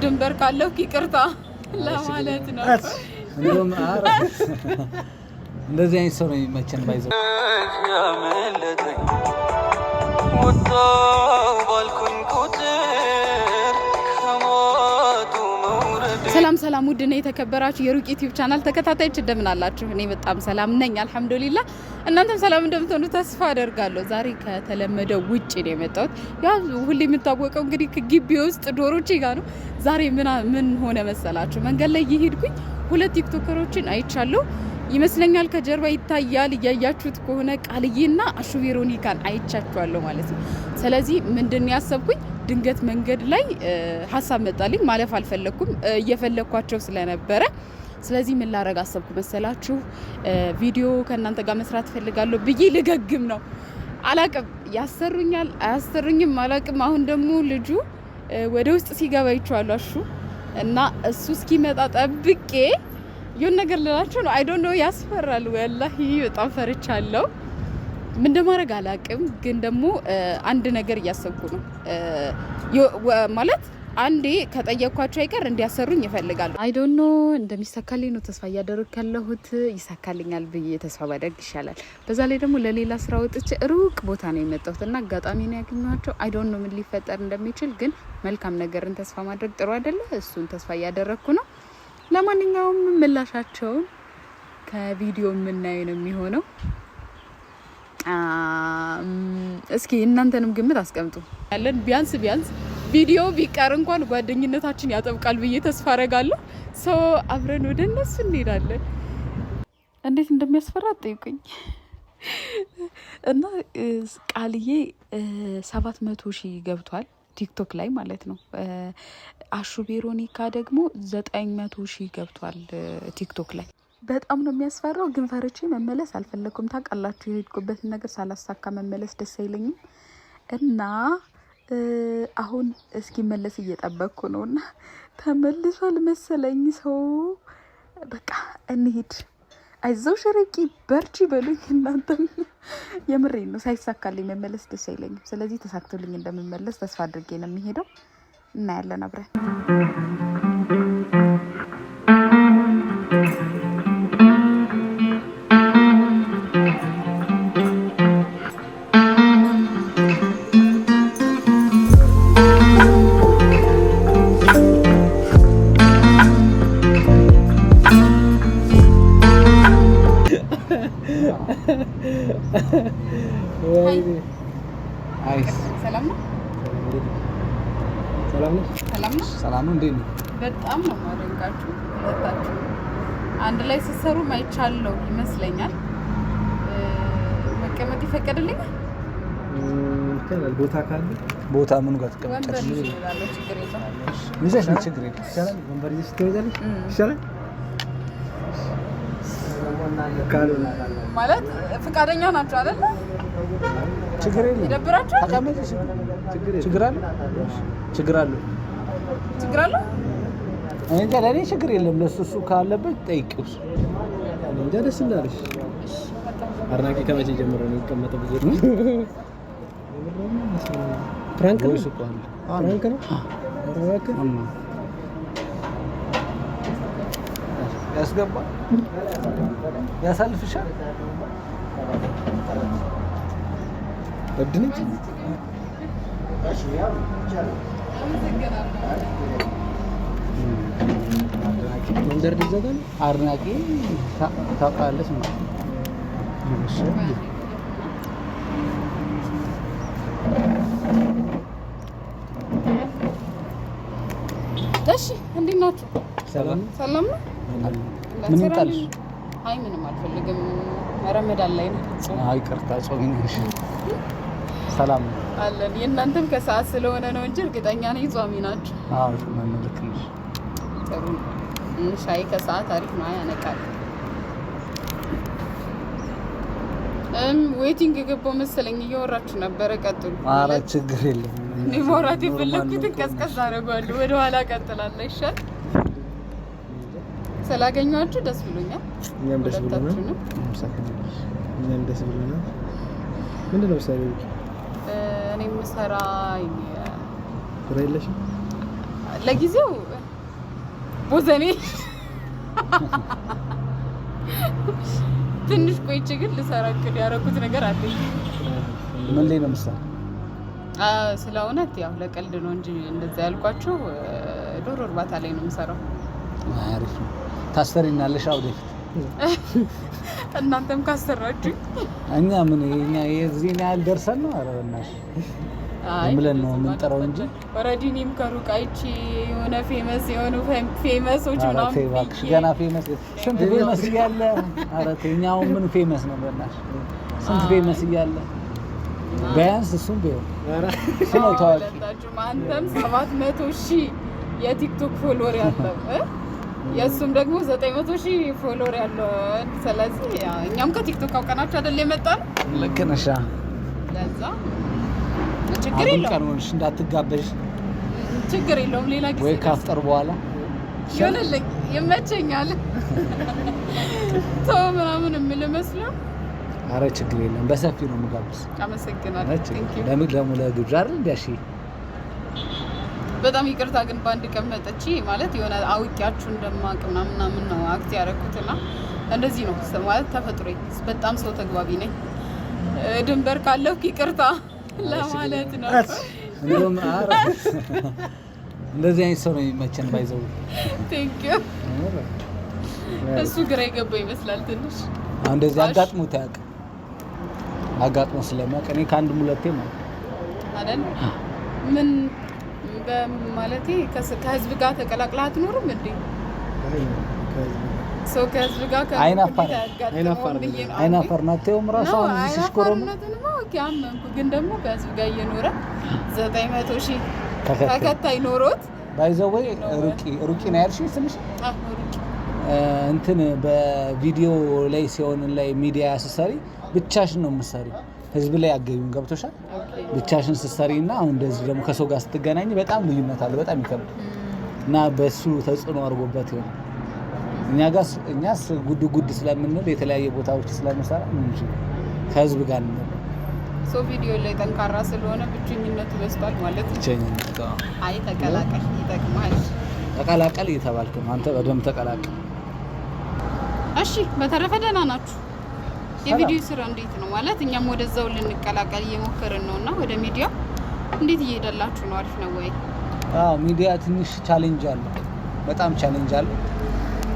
ድንበር ካለው ይቅርታ ለማለት ነው። እንደውም እንደዚህ አይነት ሰው ነው የሚመቸን። ባይዘው ያመለጠኝ ወጣው ባልኩኝ ቁጥር ከማጡ መውረድ። ሰላም ሰላም፣ ውድና የተከበራችሁ የሩቅ ዩቲዩብ ቻናል ተከታታዮች እንደምን አላችሁ? እኔ በጣም ሰላም ነኝ አልሐምዱሊላ። እናንተም ሰላም እንደምትሆኑ ተስፋ አደርጋለሁ። ዛሬ ከተለመደው ውጭ ነው የመጣሁት። ያው ሁሌ የምታወቀው እንግዲህ ከግቢ ውስጥ ዶሮቼ ጋር ነው። ዛሬ ምን ሆነ መሰላችሁ? መንገድ ላይ እየሄድኩኝ ሁለት ቲክቶከሮችን አይቻለሁ ይመስለኛል። ከጀርባ ይታያል። እያያችሁት ከሆነ ቃልዬና አሹ ቬሮኒካን አይቻችኋለሁ ማለት ነው። ስለዚህ ምንድን ነው ያሰብኩኝ፣ ድንገት መንገድ ላይ ሀሳብ መጣልኝ። ማለፍ አልፈለግኩም እየፈለግኳቸው ስለነበረ። ስለዚህ ምን ላረግ አሰብኩ መሰላችሁ? ቪዲዮ ከእናንተ ጋር መስራት እፈልጋለሁ ብዬ ልገግም ነው። አላቅም፣ ያሰሩኛል አያሰሩኝም አላቅም። አሁን ደግሞ ልጁ ወደ ውስጥ ሲገባ ይቼዋለሁ አሹ፣ እና እሱ እስኪመጣ ጠብቄ የሆነ ነገር ልላቸው ነው። I don't know፣ ያስፈራል። ወላሂ በጣም ፈርቻለሁ። ምን እንደማድረግ አላቅም። ግን ደግሞ አንድ ነገር እያሰብኩ ነው፣ ማለት አንዴ ከጠየኳቸው አይቀር እንዲያሰሩኝ እፈልጋለሁ። I don't know፣ እንደሚሳካልኝ ነው ተስፋ እያደረግኩ ያለሁት። ይሳካልኛል ብዬ ተስፋ ባደርግ ይሻላል። በዛ ላይ ደግሞ ለሌላ ስራ ወጥቼ ሩቅ ቦታ ነው የመጣሁት እና አጋጣሚ ነው ያገኘኋቸው። I don't know ምን ሊፈጠር እንደሚችል፣ ግን መልካም ነገርን ተስፋ ማድረግ ጥሩ አይደለ? እሱን ተስፋ እያደረግኩ ነው። ለማንኛውም ምላሻቸውን ከቪዲዮ የምናየው ነው የሚሆነው። እስኪ እናንተንም ግምት አስቀምጡ። ያለን ቢያንስ ቢያንስ ቪዲዮ ቢቀር እንኳን ጓደኝነታችን ያጠብቃል ብዬ ተስፋ አረጋለሁ። So አብረን ወደ እነሱ እንሄዳለን። እንዴት እንደሚያስፈራ አትጠይቁኝ። እና ቃልዬ 700,000 ገብቷል ቲክቶክ ላይ ማለት ነው። አሹ ቬሮኒካ ደግሞ 900,000 ገብቷል ቲክቶክ ላይ። በጣም ነው የሚያስፈራው፣ ግን ፈርቼ መመለስ አልፈለኩም። ታውቃላችሁ፣ የሄድኩበትን ነገር ሳላሳካ መመለስ ደስ አይለኝም እና አሁን እስኪመለስ እየጠበቅኩ ነው እና ተመልሷል መሰለኝ። So በቃ እንሂድ። አይዞሽ ርቂ በርቺ በሉኝ እናንተም። የምሬን ነው፣ ሳይሳካልኝ መመለስ ደስ አይለኝም። ስለዚህ ተሳክቶልኝ እንደምመለስ ተስፋ አድርጌ ነው የሚሄደው። እናያለን አብረን። ሰላም ነው። ሰላም ነው። ሰላም ነው። ሰላም ነው። እንዴት ነው? በጣም ነው የማደንቃችሁ ሁለታችሁ። አንድ ላይ ስትሰሩ አይቻለሁ ይመስለኛል። መቀመጥ ይፈቀድልኛል? ይቻላል። ቦታ ካለ። ቦታ ምኑ ጋር ወንበር ትቀመጫለሽ? ይዤ እሄዳለሁ፣ ችግር የለውም። ይዘሽ ነው፣ ችግር የለም። ይቻላል። ወንበር ይዘሽ ትመጫለሽ? ይሻላል። ካልሆነ ማለት ፈቃደኛ ናቸው አይደለ? ችግር የለም። ይደብራችኋል? ተቀመጪ። ችግር የለም። ችግር አለ? ችግር አለ? ችግር አለው? እኔ እንጃ፣ ለእኔ ችግር የለም። ለእሱ እሱ ካለበት ጠይቂው። እሱ እንጃ፣ ደስ እንዳለሽ። አድናቂ ከመቼ ጀምሮ ነው የሚቀመጠው? ብዙ prank ነው። voice እኮ አለ። Prank ነው። ኧረ እባክህ። ያስገባል፣ ያሳልፍሻል። እብድ ነች። መንገድ ሊዘጋ ነው። አድናቂ ታውቃለች ማለት ነው። እሺ። እሺ፣ እንዴት ናችሁ? ሰላም ነው። ሰላም ነው? ምን ይምጣልሽ? አይ ምንም አልፈልግም። ረመዳን ላይ ነው። አይ ይቅርታ፣ ጾመኛ ነሽ። ሰላም ነው። አለን። የእናንተም ከሰዓት ስለሆነ ነው እንጂ እርግጠኛ ነኝ ጿሚ ናችሁ። አዎ ጾመኛ ነው፣ ልክ ነሽ። ጥሩ ነው። ሻይ ከሰዓት አሪፍ ነው፣ ያነቃል። Waiting የገባው መሰለኝ፣ እያወራችሁ ነበረ። ቀጥሉ። ኧረ ችግር የለም። እኔ ማውራት የፈለግኩትን ቀዝቀዝ አደርገዋለሁ። ወደ ኋላ እቀጥላለሁ። ይሻል። ስላገኘኋችሁ ደስ ብሎኛል። እኛም ደስ ብሎናል። ሁለታችሁንም። እኛም ደስ ብሎናል። ምንድን ነው የምትሰሪው? እኔ የምሰራ ስራ የለሽም? ለጊዜው ቦዘኔ ትንሽ ቆይቼ ግን ልሰራ እቅድ ያደረኩት ነገር አለኝ። ምን ላይ ነው የምትሰራው? ስለ እውነት ያው ለቀልድ ነው እንጂ እንደዛ ያልኳችሁ ዶሮ እርባታ ላይ ነው የምሰራው። አሪፍ ነው። ታሰሪናለሽ ወደፊት። እናንተም ካሰራችሁ እኛ ምን እኛ የዚህን ያህል ደርሰን ነው? ኧረ በእናትሽ አይ ዝም ብለን ነው የምንጠራው እንጂ። Already እኔም ከሩቅ አይቼ የሆነ famous የሆኑ famous ኦች ኧረ ምናምን ተይ እባክሽ፣ ብዬ ገና famous ስንት famous እያለ። ኧረ ተይ፣ እኛ አሁን ምን famous ነው በእናትሽ? ስንት famous እያለ ቢያንስ እሱም ቢሆን እሱ ነው ታዋቂ። ሁለታችሁም አንተም 700,000 የቲክቶክ follower ያለው እ? የእሱም ደግሞ 900,000 follower ያለው። ስለዚህ ያው እኛም ከቲክቶክ አውቀናችሁ አይደል የመጣነው። ልክ ነሽ። ለዛ ችግር አሁን የለውም ቀን ሆንሽ እንዳትጋበዥ ችግር የለውም። ሌላ ጊዜ ወይ ካፍጠር በኋላ ይሆንልኝ ይመቸኛል። ተው ምናምን የምል መስሎ። አረ ችግር የለም፣ በሰፊው ነው የምጋብዝ። አመሰግናለሁ። አረ ችግር Thank you። ለምን ደግሞ ለግብዣ አይደል እንዴ? እሺ በጣም ይቅርታ ግን በአንድ ቀን መጥቼ ማለት የሆነ አውቂያችሁ እንደማቅ ምናምን ምናምን ነው act ያደረኩትና እንደዚህ ነው ማለት ተፈጥሮ በጣም ሰው ተግባቢ ነኝ። ድንበር ካለፍኩ ይቅርታ ለማለት ነው። እንደውም ኧረ እንደዚህ አይነት ሰው ነው የሚመቸን። By the way Thank you። እሱ ግራ የገባው ይመስላል ትንሽ። አሁን እንደዚህ አጋጥሞት አያውቅም። አጋጥሞ ስለሚያውቅ እኔ ከአንድም ሁለቴ ማለት አይደል? ምን በማለቴ ከህዝብ ጋር ተቀላቅለህ አትኖርም እንዴ? ሰው ከህዝብ ጋር አይናፋር አይናፋር ብዬ ነው። አይናፋር ናት። ተይውም እራሱ አሁን እዚህ ሲሽኮረሙ አይናፋርነትንማ okay አመንኩ። ግን ደግሞ ከህዝብ ጋር እየኖረ 900,000 ተከታይ ተከታይ ኖሮት By the way ሩቂ ሩቂ ነው ያልሽኝ ስምሽ? አዎ፣ ሩቂ። እንትን በቪዲዮ ላይ ሲሆን ላይ ሚዲያ ስትሰሪ ብቻሽን ነው የምትሰሪ፣ ህዝብ ላይ አገቢም ገብቶሻል። Okay። ብቻሽን ስትሰሪ እና አሁን እንደዚህ ደግሞ ከሰው ጋር ስትገናኝ በጣም ልዩነት አለው፣ በጣም ይከብዳል። እና በሱ ተጽዕኖ አድርጎበት ይሆናል። እኛ ጋር እኛስ ጉድ ጉድ ስለምንል የተለያየ ቦታዎች ስለምሰራ ምን ይችላል ከህዝብ ጋር እንለው ሰው ቪዲዮ ላይ ጠንካራ ስለሆነ ብቸኝነቱ በዝቷል ማለት ነው። ብቸኝነት። አዎ። አይ ተቀላቀል፣ ይጠቅማል። ተቀላቀል እየተባልክ ነው አንተ፣ በደንብ ተቀላቀል። እሺ፣ በተረፈ ደህና ናችሁ? የቪዲዮ ስራ እንዴት ነው? ማለት እኛም ወደዛው ልንቀላቀል እየሞከርን ነው እና ወደ ሚዲያ እንዴት እየሄደላችሁ ነው? አሪፍ ነው ወይ? አዎ ሚዲያ ትንሽ challenge አለው፣ በጣም challenge አለው።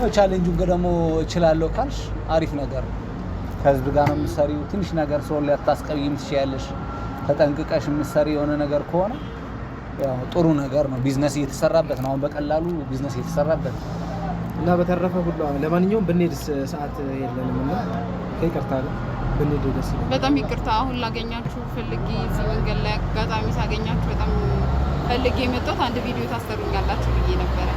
ያው challenge ኡን ደግሞ እችላለሁ ካልሽ አሪፍ ነገር ነው። ከህዝብ ጋር ነው የምትሰሪው። ትንሽ ነገር ሰውን ሊያታስቀይም ትችያለሽ። ተጠንቅቀሽ የምትሰሪ የሆነ ነገር ከሆነ ያው ጥሩ ነገር ነው። ቢዝነስ እየተሰራበት ነው። አሁን በቀላሉ ቢዝነስ እየተሰራበት ነው። እና በተረፈ ሁሉ ለማንኛውም ብንሄድ ሰዓት የለንም እና ከይቅርታ ጋር ብንሄድ ደስ ይላል። በጣም ይቅርታ አሁን ላገኛችሁ ፈልጌ እዚህ መንገድ ላይ አጋጣሚ ሳገኛችሁ በጣም ፈልጌ የመጣሁት አንድ ቪዲዮ ታሰሩኛላችሁ ብዬ ነበረ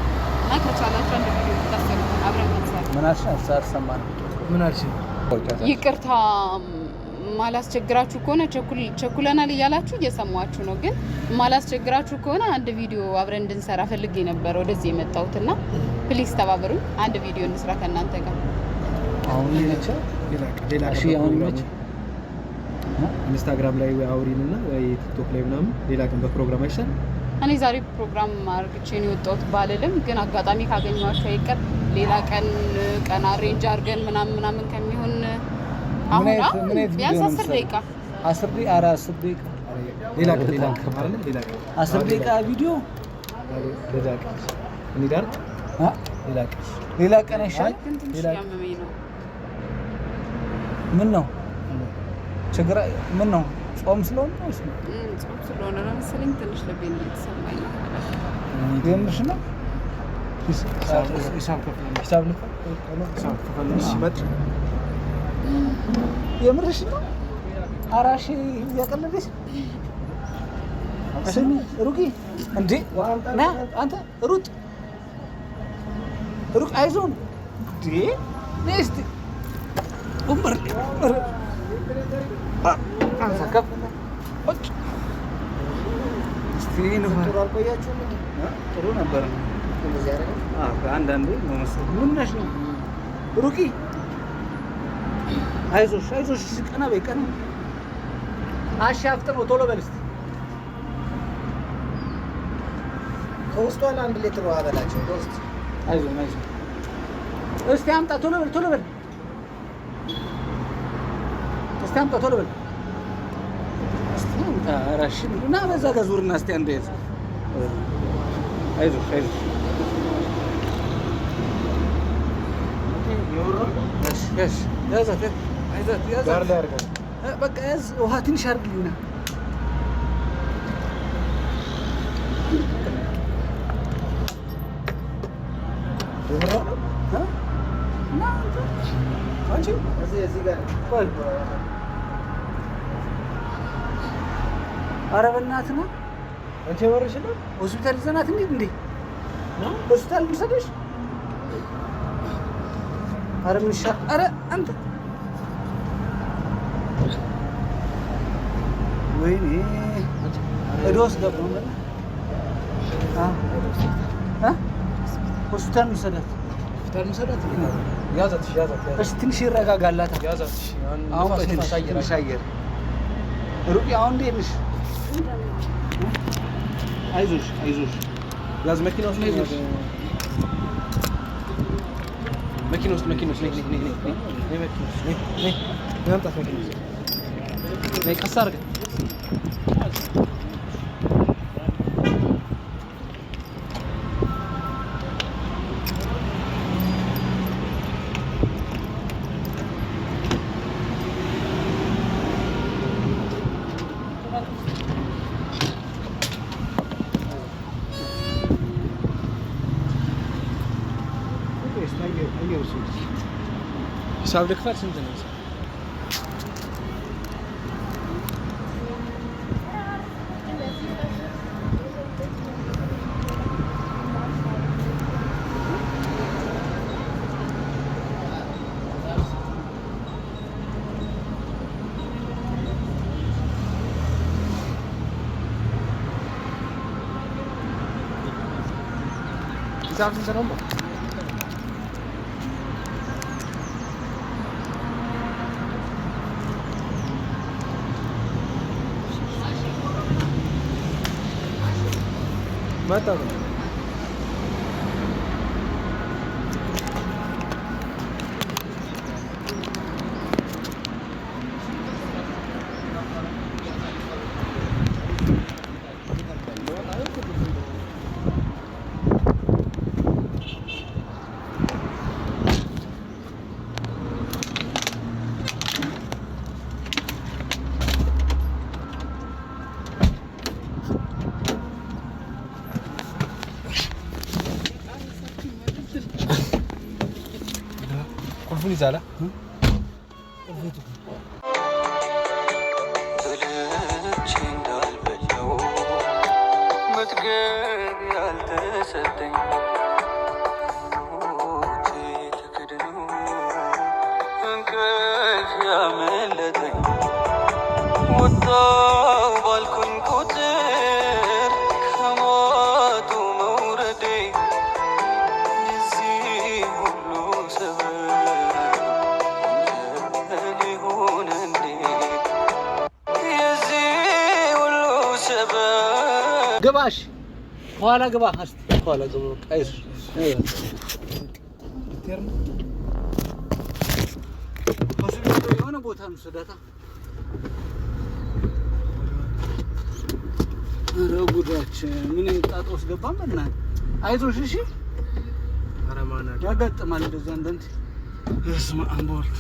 እና ከቻላችሁ አንድ ቪዲዮ ታሰሩ አብረን ብንሰራ። ምን አልሽ? አልሰማንም። ምን አልሽ? ይቅርታ ማላስቸግራችሁ ከሆነ ቸኩለናል እያላችሁ እየሰማችሁ ነው። ግን ማላስቸግራችሁ ከሆነ አንድ ቪዲዮ አብረን እንድንሰራ ፈልጌ ነበረ ወደዚህ የመጣሁት እና please ተባበሩኝ። አንድ ቪዲዮ እንስራ ከእናንተ ጋር። አሁን ይመቻል። ሌላ ቀን ሌላ እሺ ቀን አሁን በፕሮግራሙ ይመቻል። ኢንስታግራም ላይ ወይ አውሪን እና ወይ ቲክቶክ ላይ ምናምን ሌላ ቀን በፕሮግራም አይሻልም? እኔ ዛሬ ፕሮግራም አርግቼ ነው የወጣሁት ባልልም፣ ግን አጋጣሚ ካገኘኋቸው አይቀር ሌላ ቀን ቀን arrange አድርገን ምናምን ምናምን ከሚሆን አሁን አሁን ምን አይነት ቪዲዮ ቢያንስ ነው 10 የምትሰሪው? ደቂቃ። 10 ደቂቃ? ኧረ 10 ደቂቃ ሌላ ቀን ሌላ ቀን አይደለ? ሌላ ቀን 10 ደቂቃ ቪዲዮ። ሌላ ቀን እንሂድ አይደል? አ? ሌላ ቀን ሌላ ቀን አይሻልም? ግን ትንሽ ሌላ እያመመኝ ነው። ምን ነው ችግር? ምን ነው ጾም ስለሆነ ነው ወይስ ነው? ጾም ስለሆነ ነው መሰለኝ ትንሽ ልቤን እየተሰማኝ ነው። የምርሽ ነው? ሂሳብ ከፍለን ሂሳብ ልክፈል ሂሳብ ከፍለን ሲመጥ የምርሽ ነው? አራሺ እያቀለደሽ ስሚ ሩቂ እንዴ ና አንተ ሩጥ ሩቅ አይዞን እንዴ ነይ እስቲ ወንበር ላይ ወንበር አንሳ ከፍ ቁጭ እስቲ ንፋስ ጥሩ አልቆያችሁም እንዴ? ጥሩ ነበር። እንደዚህ ያደርጋል። አንዳንዴ ነው መሰለኝ። ምን ነሽ ነው ሩቂ? አይዞሽ አይዞሽ፣ ቀና በይ ቀና። አሺ አፍጥነው ቶሎ በል እስቲ። ከውስጧ ለአንድ ሊትር ውሃ በላቸው። ከውስጥ አይዞህ አይዞህ። እስቲ አምጣ፣ ቶሎ በል ቶሎ በል። እስቲ አምጣ ቶሎ በል። እስቲ አምጣ። ኧረ እሺ ና በዛ ጋር ዙርና እስቲ አንዴ ያዝ። አይዞሽ አይዞሽ። እሺ እሺ፣ ያዛት ያዛት ያዛት። ዳር ላይ አድርገን በቃ ያዝ። ውሃ ትንሽ አድርግልኝ ና። እ? ና አንተ። አንቺ እዚህ እዚህ ጋር ቆይ። ኧረ በእናትህ ና። አንቺ የመረሽ ነው። ሆስፒታል ይዘናት እንሂድ እንዴ? ሆስፒታል እንውሰድሽ? ኧረ ምን ይሻል? ኧረ አንተ ወይኔ እዶ ውስጥ ገባሁ። አ አ ሆስፒታል እንውሰዳት። ሆስፒታል እንውሰዳት። ያዛት እሺ፣ ያዛት ያዛት እሺ ትንሽ ይረጋጋላት። ያዛት። እሺ አሁን ቆይ ትንሽ ትንሽ አየር ሩቂ፣ አሁን እንዴት ነሽ? አይዞሽ አይዞሽ። ያዝ። መኪና ውስጥ ያዝ። መኪና ውስጥ መኪና ውስጥ ነይ ነይ ነይ ነይ ነይ መኪና ውስጥ ነይ ነይ ነይ አምጣት መኪና ውስጥ ነይ ቀስ አድርገህ ሂሳብ ልክፈል። ስንት ነው ሂሳብ? ሂሳብ ስንት ነው? መጣ ነው። ቁልፉን ይዛላ። በልቼ እንዳልበላው መጥገብ ያልተሰጠኝ ሞቴ ተከድኖ እንቅልፍ ያመለጠኝ ወጣው ባልኩኝ ቁጥር ከማጡ መውረዴ የዚህ ሁሉ ሰበብ ወንጀል ይሁን እንዴ? የዚህ ሁሉ ሰበብ ግባሽ ከኋላ ግባ። እስቲ ከኋላ ግባ። በቃ አይዞሽ። ሆስፒታል የሆነ ቦታ እንውሰዳታ። ኧረ ጉዳችን ምን ጣጣ ውስጥ ገባን። በእናትህ አይዞሽ። እሺ ኧረ ማን አለ? ያጋጥማል እንደዚህ አንዳንዴ። በስመ አብ ወወልድ።